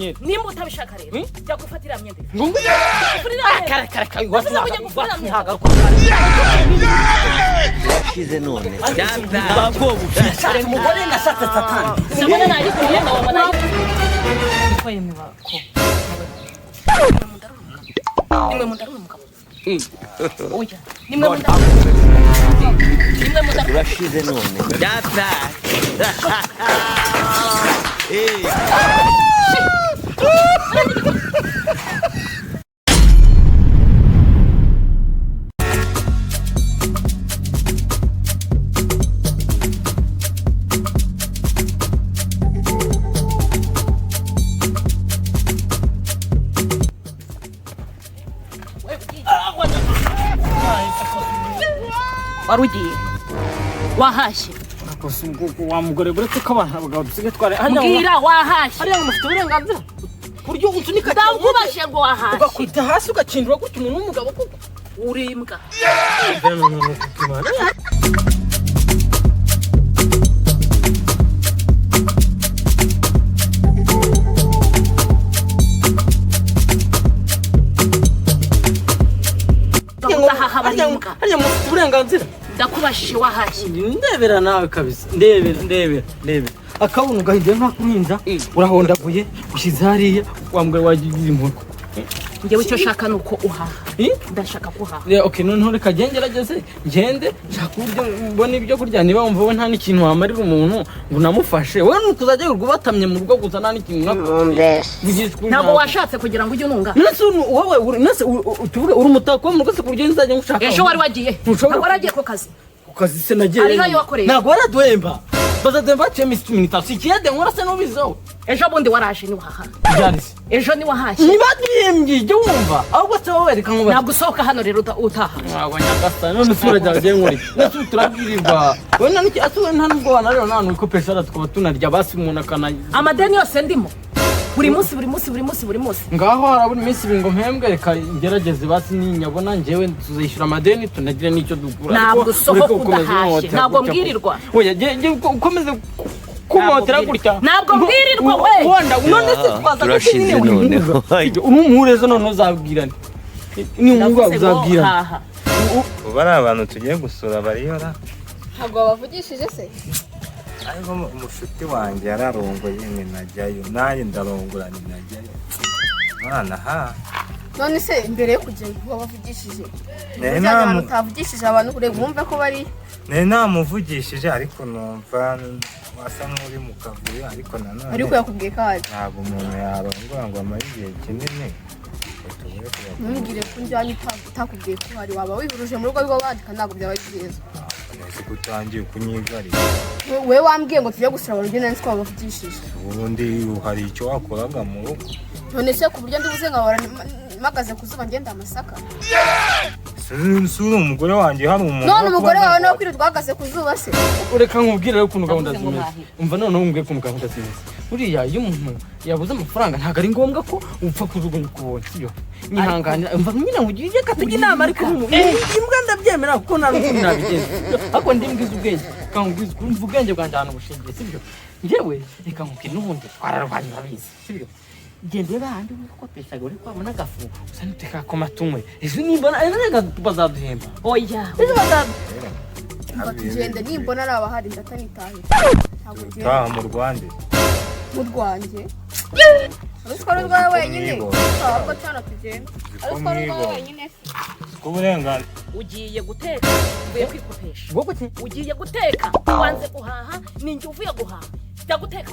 Nimba utabishaka rero, jya gufatira myenda. Ngo Gufurira myenda. Kare kare kare, iwacu. Ndavuze ngo ujye gufurira myenda. Ntagaruka. Turashize none. Ntabwo Nashatse umugore, nashatse satani. Ndabona nayikuriye, nkabona nayikuriye. Nimwe mundarura umugabo. Oya, nimwe mundarura. Nimwe mundarura. Turashize none. Data. Wari ugiye wahashye? Wa mugore, uretse ko abantu abagabo dusigaye twara hariya. Mbwira, wahashye? Hariya ngo mufite uburenganzira ku buryo unsunika. Ndakubajije ngo wahashye? Ugakubita hasi, ugakindura gutya umuntu w'umugabo kuko Uri imbwa. Udahaha bari imbwa. Hariya mufite uburenganzira. Ndakubajije, wahashye? Ndebera nawe kabisa, ndebera, ndebera, ndebera akabona ugahinduye nk'akuhinja, urahondaguye, ushyize hariya. Wa mugore, wagira impuhwe. Njyewe icyo nshaka ni uko uhaha. Eh? Ndashaka ko uhaha. Okay, noneho reka ngerageze ngende nshaka uburyo mbona ibyo kurya. Niba wumva wowe nta n'ikintu wamarira umuntu ngo unamufashe, wowe ni ukuzajya wirirwa ubatamye mu rugo gusa, nta n'ikintu Ntabwo washatse kugira ngo ujye ununga. Nese wowe nese tuvuge uri umutako wo mu rugo se, ku buryo nzajya ngushaka? Ejo wari wagiye? Ntushobora. Ntabwo waragiye ku kazi? Ku kazi se nagiye. Hariho ayo wakoreye? Ntabwo baraduhemba, bazaduhemba haciye iminsi 15. Si ikiyede nkora se n'ubizeho? Ejo bundi waraje, niwahaha. Byari se? Ejo niwahashye? Ntibaduhembye, jya wumva. Ahubwo se wowe, reka nkubaze. Ntabwo usohoka hano rero utaha. Ntabwo nyagasani, none se urajya wagiye nkora iki? None se ubu turabwirirwa wowe nta n'iki ase? Wowe nta nubwo wanareba nta hantu wikopesha hariya tukaba tunarya, basi umuntu akana Amadeni yose ndimo, buri munsi, buri munsi, buri munsi, buri munsi. Ngaho harabura iminsi 2 ngo mpembwe. Reka ngerageze basi, ninyabona njyewe tuzishyura amadeni, tunagire n'icyo dugura. Ntabwo Ariko usohoka ureke gukomeza udahashye. unhohotera Ntabwo gutya. mbwirirwa. Oya, ukomeze kumotera gutya. Ntabwo mbwirirwa we. Wenda none se twaza gute? Turashize Nyine uri noneho. umuhuza. Sibyo, uri umuhurezo, none uzabwirane ni umuhuza. Ndavuze ngo Uzabwirane. haha. Ubu ari abantu tugiye gusura bariyora. Ntabwo wabavugishije se? Ariko umushuti wanjye yararongoye ninajyayo, nanjye ndarongora ninajyayo, mwana ha. None se mbere yo kugenda wabavugishije? Nari Ujyanye ahantu utavugishije abantu, ureba wumve ko bari. Nari namuvugishije, ariko numva wasa nk'uri mu kavuyo, ariko nanone Ariko yakubwiye ko ahari? Ntabwo umuntu yarongora ngo amare igihe kinini ngo tubure kubakunda. Ntumbwire ko njyanye utakubwiye ko uhari, waba wihuruje mu rugo rw'abandi kandi ntabwo byaba ari byiza. Nzi ko utangiye kunyigarira. Wowe wambwiye ngo tujye gusura abantu, njye nari nzi ko wabavugishije. Ubundi hari icyo wakoraga mu rugo? None se ku buryo ndibuze nkahora mpagaze ku zuba ngenda amasaka? Si uri umugore wanjye, hari umuntu None wo umugore kuba wawe nawe kwirirwa uhagaze ku zuba se? Reka nkubwire rero ukuntu gahunda Ndavuze ngo zimeze. mpahe. Umva noneho nkubwire ukuntu gahunda zimeze. Buriya iyo umuntu yabuze amafaranga, ntabwo ari ngombwa ko upfa kujugunya uko ubonye, sibyo? Nyihanganira, umva nyine nkugire, reka tujye inama. Ariko imbwa ndabyemera kuko nta n'ukuntu nabigenza, sibyo? Ariko ndi mbwiza ubwenge, reka nkubwize ukuri, umva ubwenge bwanjye ahantu bushingiye, sibyo? Njyewe reka nkubwire, n'ubundi twararwanye urabizi, sibyo? Genda urebe ahandi wikopeshaga uri kwabona agafu usa n'utekakoma tunywe. Ejo nimbona, ejo reka bazaduhemba. Oya. Ejo bazaduhemba. Umva, tugende, nimbona ari abahari ndatanitahira, ntabwo ngenda. Utaha mu Rwanda? Mu rwanjye ariko ari urwawe wenyine, ahubwo cyane tugenda ariko ari urwawe wenyine se? Ko uburenganzira Ugiye guteka, uvuye kwikopesha. Bwo gute? Ugiye guteka, wanze guhaha, ninjye uvuye guhaha. Jya guteka.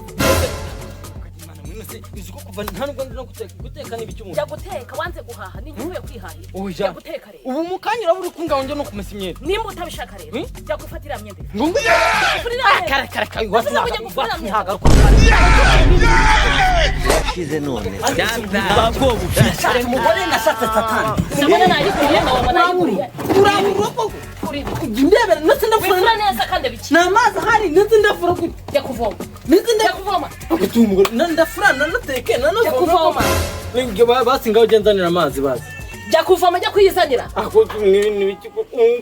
Uzi ko kuva nta nubwo no guteka, guteka ni ibiki umuntu? Jya guteka, wanze guhaha, ninjye uvuye kwihahira. Oya. Jya guteka rero. Ubu mu kanya uraba uri kungaho njya no kumesa imyenda. Nimba utabishaka rero, Hmm? jya gufatira myenda. Ngo Gufurira myenda. Kare kare kare, iwacu. Ndavuze ngo ujye gufurira myenda. Ntagaruka. Turashize none. Ntabwo Nashatse umugore, nashatse satani. Ndabona nayikuriye, nkabona nayikuriye. Urabura koko? Ndebera ndetse ndafura. Wifura neza kandi biki? Ni amazi ahari ndetse ndafura gute? Jya kuvoma. Ndetse Jya ndafura kuvoma. umugore, ndafura, nanateke, Jya nanavoma. kuvoma. Basi ngaho ugenzanira amazi basi. Jya kuvoma, jya kwiyizanira. Ako n'ibiki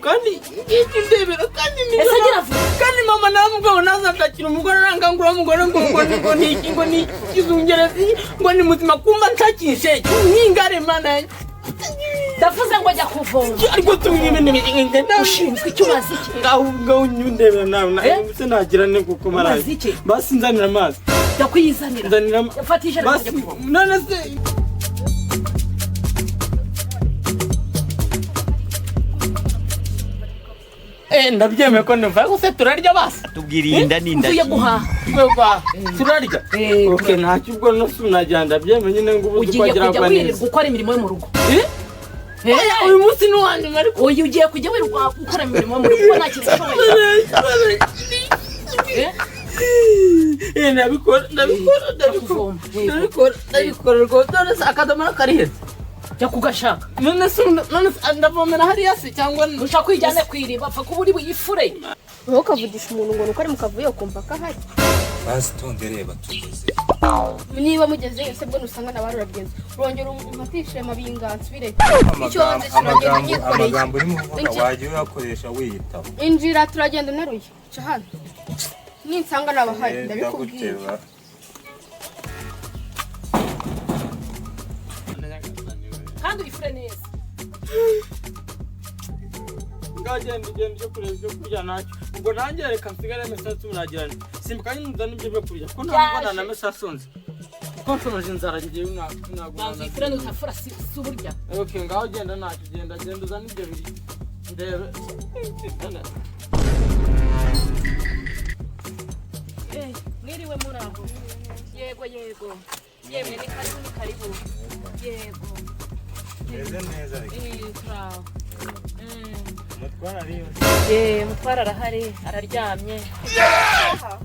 kandi ngiki ndebera kandi ni Ese gira vuba. Kandi mama namubwo nazashakira umugore arangangura umugore ngo ngo ngo ni iki, ngo ni ikizungerezi, ngo ni muzima, kumva nshakishe nkingare mana yanjye. Ndavuze ngo jya kuvoma. Ariko tumwe n'ibiki Ushinzwe icyo, umaze iki? Ngaho ngaho ndebera nawe Eh? se nagira ne kuko maraye. Umaze iki? Basi nzanira amazi. Jya kwiyizanira. Nzanira Fata ijerekani basi ujya kuvoma. None se ndabyemeye ko numva, ariko se turarya basi? Tubwiriye inda n'inda. Mvuye guhaha. Kwegwa turarya. Eh, Okay, ntacyo ubwo no sinajya, ndabyemeye nyine ngo ubu Ugiye twagira kujya agwa wirirwa neza. ukora imirimo yo mu rugo. Eh? Eh? Oya, uyu munsi ni uwa nyuma ariko. Oya, ugiye kujya wirirwa ukora imirimo yo mu rugo kuko nta kintu ushoboye. Eh? Eh, ndabikora, ndabikora, ndabikora. Kuvoma. Ndabikora, ndabikora rwose. None se akadomora kariheze? Jya kugashaka. None se ndavomera hariya se cyangwa Ushaka kwijyana ku iriba, apfa kuba uri buyifure. Wowe ukavugisha umuntu ngo nuko ari mu kavuyo ukumva ko ahari. Basi tonde, reba tugeze. Niba mugezeyo se bwo nusanga na barurabyenze, urongera umfatishe amabinga nsubire icyo Amagambo nzi, turagenda amagambo nyikoreye. Amagambo urimo uvuga Injira. wajya uyakoresha wiyitaho. Injira, turagenda nteruye. Ca hano, ninsanga nabahari ndabikubwiye. Ndaguteba. Kandi uyifure neza. Ngagenda ugenda ujye kureba ibyo kurya, ntacyo ubwo nanjye reka nsigare mesasu muragirana. Simbuka nyine uzane ibyo byo kurya kuko ntabwo Yaje. na mesasu nzi kuko nshonoje inzara ngewe ntabwo. Banza uyifure, nutafura si uburya. Okay, ngaho genda, ntacyo, genda genda uzane ibyo biryo ndebe. Mwiriwe, muraho? Yego yego, yemwe ni karibu, ni karibu, yego. Meze neza ariko. Eh, turaho. Umutwara ariyo? Eh, mutwara arahari, araryamye.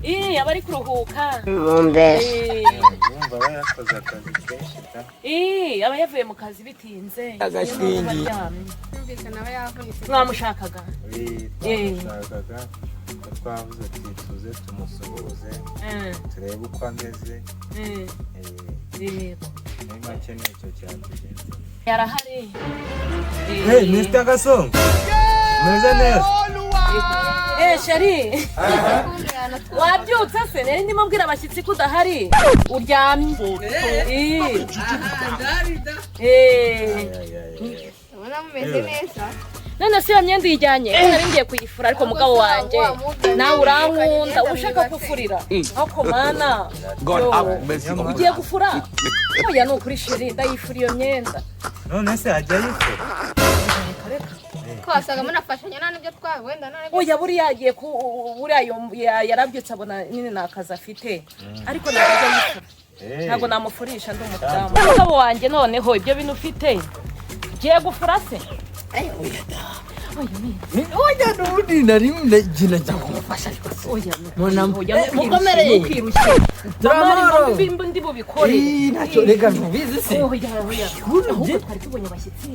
Eh, aba ari kuruhuka. Eh, Urumva aba yakoze akazi kenshi da. eh, aba yavuye mu kazi bitinze. Agashingi. Aryamye. Yumvikana aba yavunitse. Mwamushakaga? Eh, twamushakaga ko twavuze ati tuze tumusuhuze, turebe uko ameze. Eh, Yego. Muri make nicyo cyatugenza. Arahari. Hey, Mr. Gasongo. Meze neza. Eh, chéri. Wabyutse se? Nari ndimo mbwira abashyitsi ko udahari. Uryamye. Eh. Eh. Ubona mumeze neza. None se iyo myenda uyijyanye? Ko nari ngiye kuyifura, ariko mugabo wanjye nawe urankunda ushaka gufurira ariko mana. God have mercy upon Ugiye gufura? Oya, ni ukuri chéri, ndayifura iyo myenda. None se ajya yifura? Reka reka. Ko wasaga munafashanya nta n'ibyo twawe wenda nta n'ibyo. Oya, buriya agiye ku buriya yarabyutse abona nyine nta kazi afite, ariko ntabwo ajya yifura. Ntabwo namufurisha, ndi umudamu. Umugabo wanjye, noneho ibyo bintu ufite ugiye gufura se? Oya ni Oya, n'ubundi nari ndagira njya kumufasha ariko se Oya. Mbona- Oya, Eh, mukomereye. ntukirushye. Turamahoro. Mama, ndi bubikore. Eh, ntacyo reka, ntubizi se? Oya oya, ahubwo twari tubonye abashyitsi.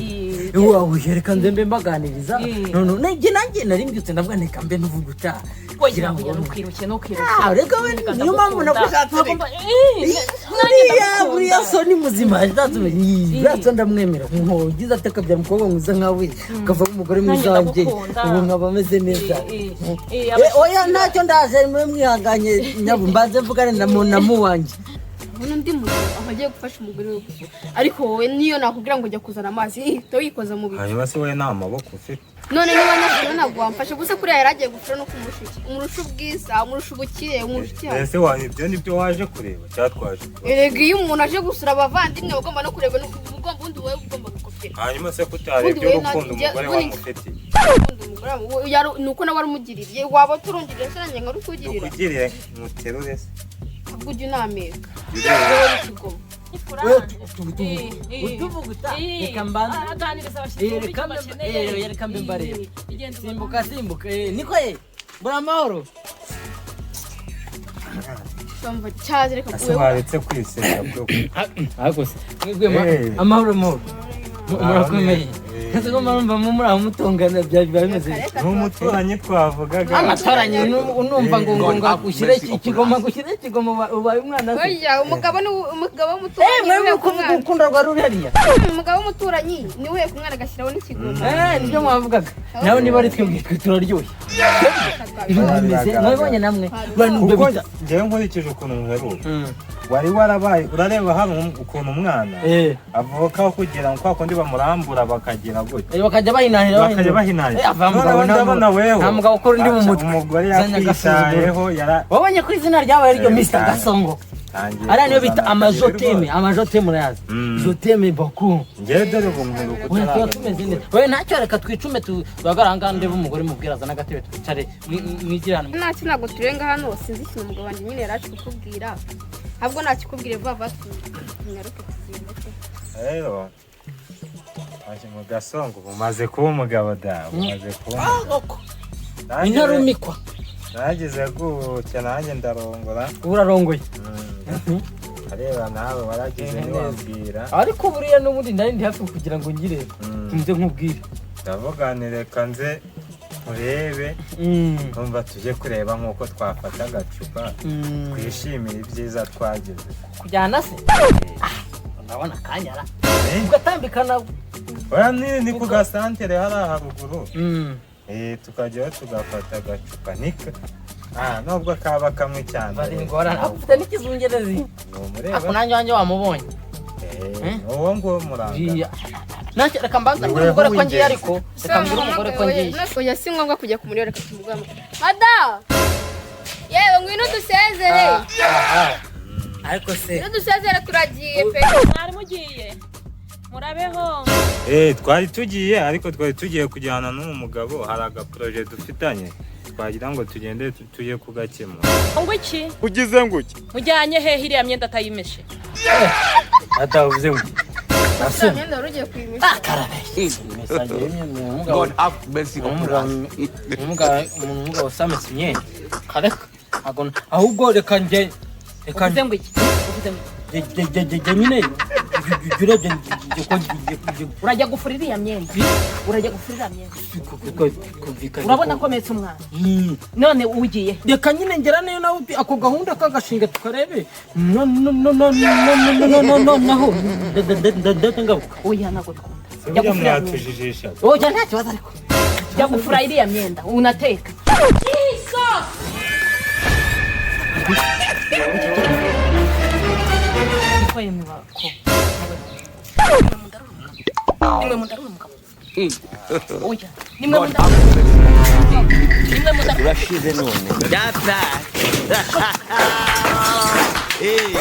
Eh, Wawe reka nze mbe mbaganiriza. Eh. None nanjye nari mbyutse ndavuga neka mbe ntuvuguta. Oya Kugira ngo oya, ntukirushye, ntukirushye. Ah, reka we, niyo mpamvu nagushatse reka. Buriya Buriya so ni muzima, buriya so ndamwemera ugize ate akabyara umukobwa mwiza nkawe, ukavamo umugore mwiza Nanjye wanjye, ndagukunda. ubu nkaba ameze neza. Eh, Eh, oya ntacyo, ndaje mube mwihanganye nyabu mbanze mvugane na munamu wanjye. Ubona undi muntu aba agiye gufasha umugore we gusura, ariko wowe niyo nakubwira ngo jya kuzana amazi, ihita wikoza mu bicu. Hanyuma se wowe nta maboko ufite? None niba nyakubahwa ntabwo wamfasha gusa, kuriya yari agiye gufura no kumurusha iki? Umurusha ubwiza, umurusha ubukire, umurusha iki? Ese ibyo nibyo waje kureba cyangwa twaje kureba? Erega iyo umuntu aje gusura abavandimwe aba agomba no kureba ugomba ubundi wowe ugomba gukopera. Hanyuma se kutarebye Ubundi wowe urukundo umugore wamufitiye? Ubundi umugore ni uko nawe warumugiriye, waba uturungiriye se nanjye nkarukugirira? Ukugiriye muterure se? Ahubwo ujya unameka. Urebe. Wowe n'ikigoma. Utuvuguta reka mbanze. Aganiriza abashyitsi Eh, wumve reka icyo mbe bakeneye. eh, reka mbe mbareba. Igenda. Simbuka simbuka, eh, niko ye mbura amahoro. Umva cyaze reka. Ese waretse kwiseka byo? Ariko se mwebwe Eh. amahoro amahoro, murakomeye? Eh. Ese ko murumva muri aho mutongana biba bimeze bite? Ni umuturanyi twavugaga. Amatoranye unumva ngo agushyire ikigoma, agushyire ikigoma, ubaye umwana se. Oya, umugabo ni umugabo w'umuturanyi. Mwe Niwe muri kuvuga umwana. urukundo rwa ruri hariya. Umugabo w'umuturanyi niwe ku mwana agashyiraho n'ikigoma. Nibyo mwavugaga nawe. Niba ari twebwe, twe turaryoshye, ibintu bimeze mwabibonye namwe bantu ibyo Kuko bita njyewe nkurikije ukuntu muheruka, wari warabaye, urareba hano ukuntu umwana avuka, kugira ngo kwa kundi bamurambura bakagira gutya. Bakajya bahinahira. Bakajya bahinahira. Ava mugabo. Noneho ndabona weho Nta mugabo ukora undi mu mutwe. Umugore Zanya agasuzuguro. yakwitayeho yara Wabonye ko izina ryabaye ryo Mr. Cyane. Gasongo. Tangiye Ariya niyo bita kuzana amajoteme. akagero. Amajoteme urayazi? Mm. Je t'aime beaucoup. Njyewe dore ubu mperuka Oya, tuba utarabona tumeze neza. umugore. Oya, ntacyo, reka twicume, duhagarare ahangaha ndebe umugore mubwira azane agatebe twicare mwigire hano. Ntacyo, ntabwo turenga hano. Sinzi ikintu umugabo wanjye nyine yari ari kukubwira, ahubwo nakikubwire vuba vuba tunyaruke tugende pe. Rero waje mu Gasongo, umaze kuba umugabo da, umaze kuba umugabo. Intarumikwa. Nagize gutya nanjye ndarongora. Ubu urarongoye. Areba nawe waragize ntiwambwira. Ariko buriya n'ubundi nari ndi hafi kugira ngo ngire nze nkubwire. Ndavuga nti reka nze nkurebe, numva tujye kureba nk'uko twafata agacupa, twishimire ibyiza twagize. Kujyana se? Ndabona akanyara Eh? ugatambikana. Oya, ni ku gasantere hariya haruguru. Tukajyayo tugafata agacupa nika nubwo kaba kamwe cyane. Bari ingorane, afite n'ikizungerezi. Ni umureba. Ako nanjye wanjye wamubonye. Uwo nguwo muranga. Buriya ntacyo, reka mbanza Ni mbwire umugore ko weho ngiye, w'ingenzi. ariko reka mbwire umugore ko ngiye. Oya, si ngombwa kujya kumureba, reka tumugame. Mada, yewe, ngwino dusezere. Ariko se Ngwino dusezere, turagiye pe. Mwari mugiye, murabeho. Twari tugiye, ariko twari tugiye kujyana n'uwo mugabo, hari agaprojet dufitanye twagira ngo tugende tujye kugakemura. Ngo iki? Ugize ngo iki? Mujyanye hehe iriya myenda atayimeshe? Atavuze ngo Uriya myenda wari ugiye kuyimisha. God have mercy upon us. Umugabo usametse imyenda kareka. Ahubwo reka njye, reka Uvuze ngo iki? Uvuze ngo iki? njye nyine jya urebye njye ko njye Urajya gufura iriya myenda, urajya gufura iriya myenda? Kumvikana. Urabona ko metse umwana none ugiye. Reka nyine ngera niyo nawe ako gahunda k'agashinga tukarebe, no no no no no no no no no naho ngaruka. Oya, ntabwo dukunda. Se Jya burya gufura iriya myenda. mwatujijisha. Oya, nta kibazo, ariko Jya gufura iriya myenda unateka. Jesus! Niko yemwe bako. Nimwe mundarura umugabo. Oya, nimwe God mundarura. have mercy. Nimwe mundarura. Urashize none. Data. Eh.